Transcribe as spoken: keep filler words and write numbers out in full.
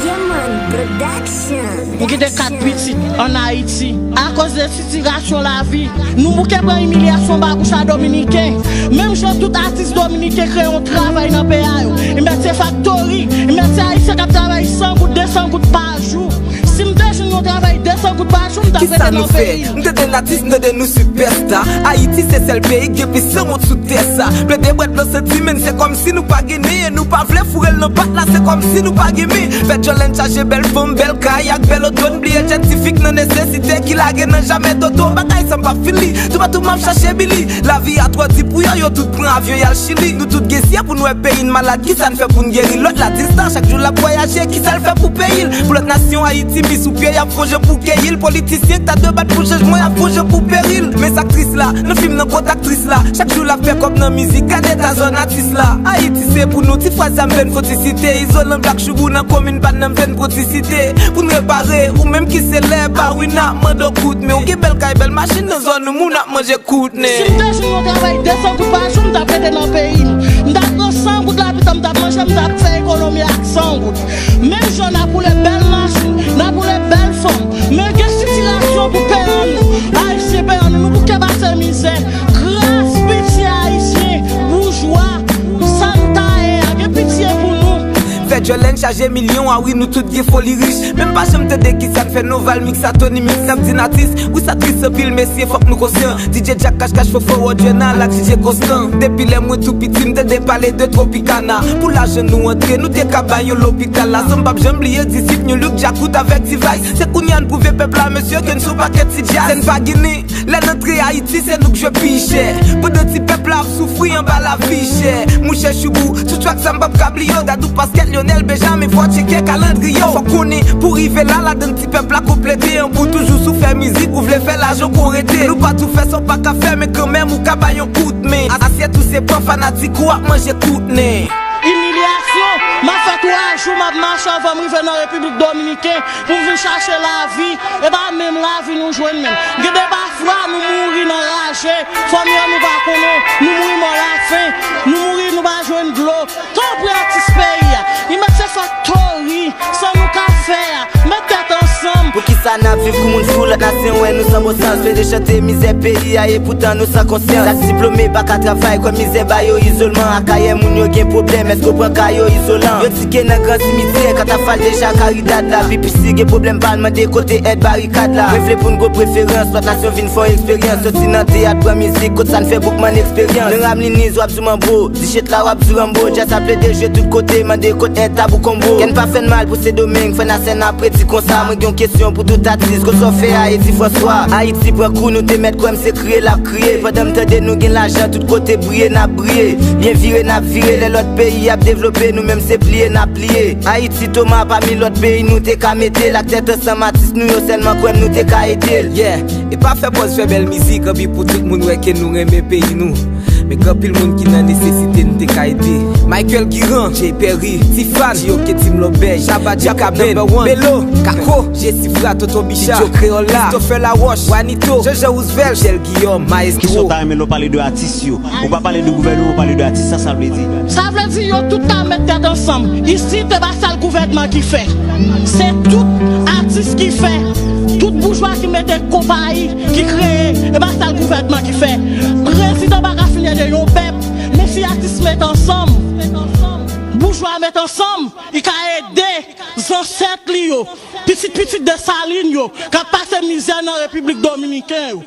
Yaman Production. M gen de kat pitit ann Ayiti. Akoz de sitirasyon lavi, nou bouke pran imilyasyon ba bouch a Dominiken. Menm jan tout atis dominiken kreye yon travay nan peyi a yo. Li mèt se faktori, li mèt se ayisyen k ap travay san goud, de san goud pa jou. Si m te jwenn yon travay de san goud pa jou, m t ap rete nan peyi m. M tande n atis, m tande nou sipèsta. Ayiti se sèl peyi k gen plis sanwont sou tè sa. Plede bwè dlo santi, men se kòmsi nou pa gen nen. Nou pa vle foure l nan pat la, se kòmsi nou pa gen men. Fè djòlèn chaje bèl fanm, bèl kay ak bèl oto. N bliye jèn ti fi k nan nesesite, ki lage nan jamè dodo. Bagay sa m p ap fin li, toupatou m ap chache Bili. Lavi a twò di pou yo, yo tout pran avyon y al Chili. Nou tout gen sye pou n wè peyi n malad, kisa n fè pou n geri? Lòt la di l sa, chak jou l ap vwayaje, kisa l fè pou peyi l? Pou lòt nasyon, Ayiti mi sou pye, y ap fon jan pou keyi l. Politisyen k ta dwe bat pou chanjman, y ap fon jan pou peri l. Men sa k tris la, nan fim nan kot aktris la, chak jou l ap fè kòb nan mizik, gade eta zòn atis la. Ayiti se pou nou, ti fraz sa m fè n fò ti site. Izolan Black Choubou nan komin pa n nan m fè n pwodisite. Pou n repare, ou menm ki se lè, Bawina mande w kout men. Ou gen bèl kay, bèl machin nan zòn ou, moun ap manje kout nen. Si m te jwenn yon travay de san goud pa jou, m t ap rete nan peyi m. M t ap pran san goud lapitan, m t ap manje, m t ap fè ekonomi ak san goud. Menm jan n ap woule bèl machin, n ap woule bèl fanm. Men gen sitirasyon pou peyan nou. Ayisyen peyan nou, nou bouke pase mizè. Gras pitye ayisyen, boujwa, sa n ta ye a, gen pitye pou nou. Fè djòlèn chaje milyon, a wi, nou tout gen foli rich. Men m pa janm tande kisa k fè Noval Mix a Tony Mix. N ap di n atis, wi, sa tris anpil, mesye, fòk nou konsyan. D J Jack Cash Cash, Fofo Rodjena, la D J Constant. Depi lè mwen tou piti, m tande pale de Tropicana. Pou lajan nou antre, nou te ka bay yon lopital la. San m p ap janm bliye disip New Look, Djakout avèk T-Vice. Se kounye a n pwouve pèp la, mesye, ke n se yon pakèt ti djaz. Sèn pa ginen, lè n antre Ayiti, se nou k jwe pi chè. Pandan ti pèp la ap soufri anba lavi chè. Mouche Choubou, sou track sa m p ap ka bliye w. Dadou Pasquet, Lionel Benjamin, fò w tcheke kalandriye w. Fò w konnen, pou rive la, ladann ti pèp la konplete. An pou toujou sou fè mizik, ou vle fè lajan kon rete. Nou pa tou fè sa w pa ka fè, men kanmenm ou ka bay yon kout men. Asyèt ou se pan, fanatik ou ap manje kout nen. Imilyasyon, m ap fè twa jou m ap mache anvan m rive nan Repiblik Dominiken pou m vin chache lavi. E pa menm lavi nou jwenn menm. Gen de pafwa nou mouri nan raje, fanmi an nou pa konnen, nou mouri mò lafen, nou mouri nou pa jwenn dlo. Tanpri atis peyi a, li mèt se faktori, sa nou ka fè a, met tèt ansanm. Poukisa n ap viv kou moun fou, lòt nasyon wè nou san bon sans, plede chante mizè peyi a, epoutan nou san konsyans. Sak diplome pa ka travay, kwè mizè ba yo izolman. Akayè moun yo gen pwoblèm, èske w pran ka yo izolan? Yo di ke nan gran simityè, katafal deja Karidad la. Pi pisi gen pwoblèm, pa al mande kote èd barikad la. Mwen vle pou n gwo preferans, lòt nasyon vin fè yon eksperyans. Soti nan teyat, pran mizik, kot sa n fè boukman eksperyans. Nan Ramliniz, w ap di manbo, di chet la, w ap di Rambo. Djaz ap plede jwe tout kote, mande kot èd Tabou Konbo. Kè n pa fè n mal pou Sendomeng, frè n a sè n ap redi konsa. Mwen gen yon kesyon pou tout atis, kot sa w fè a, Eddy François? Ayiti pran kou, nou te mèt kwè m se kriye l ap kriye. Pandan m tande nou gen lajan, tout kote briye n ap briye. Byen vire n ap vire, lè lòt peyi ap devlope, nou menm se pliye n ap pliye. Ayiti Toma pami lòt peyi nou te ka mete l ak tèt ansanm, atis nou yo sèlman kwè m nou te ka ede l. Yeah, e pa fè pòz fè bèl mizik, anpi pou tout moun wè ke nou renmen peyi nou. Men gen anpil moun ki nan nesesite, n te ka ede. Michael Guiran, Jay Perry, Tifan, Dioke, Tim Lobey, Shabba, Jack Number One, Melo, Kako, Jesifra, Tonton Bicha, Ijo Kreyola, Christopher Laroche, Wanito, Jean-Jean Roosevelt, Michel Guillaume, Maestro. Kisa w ta renmen lè w pale de atis yo? Ou pa pale de gouvènman, ou pale de atis, sa sa vle di? Sa vle di yo tout ta met tèt ansanm. Isit, e pa sèl gouvènman ki fè. Se tout atis ki fè. Tout boujwa ki mete konpayi ki kreye, e pa sèl gouvènman ki fè. Prezidan pa ka fin ede yon pèp, men si atis met ansanm, boujwa met ansanm, li ka ede zansèt li yo, pitit pitit Desalin yo, k ap pase mizè nan Repiblik Dominiken yo.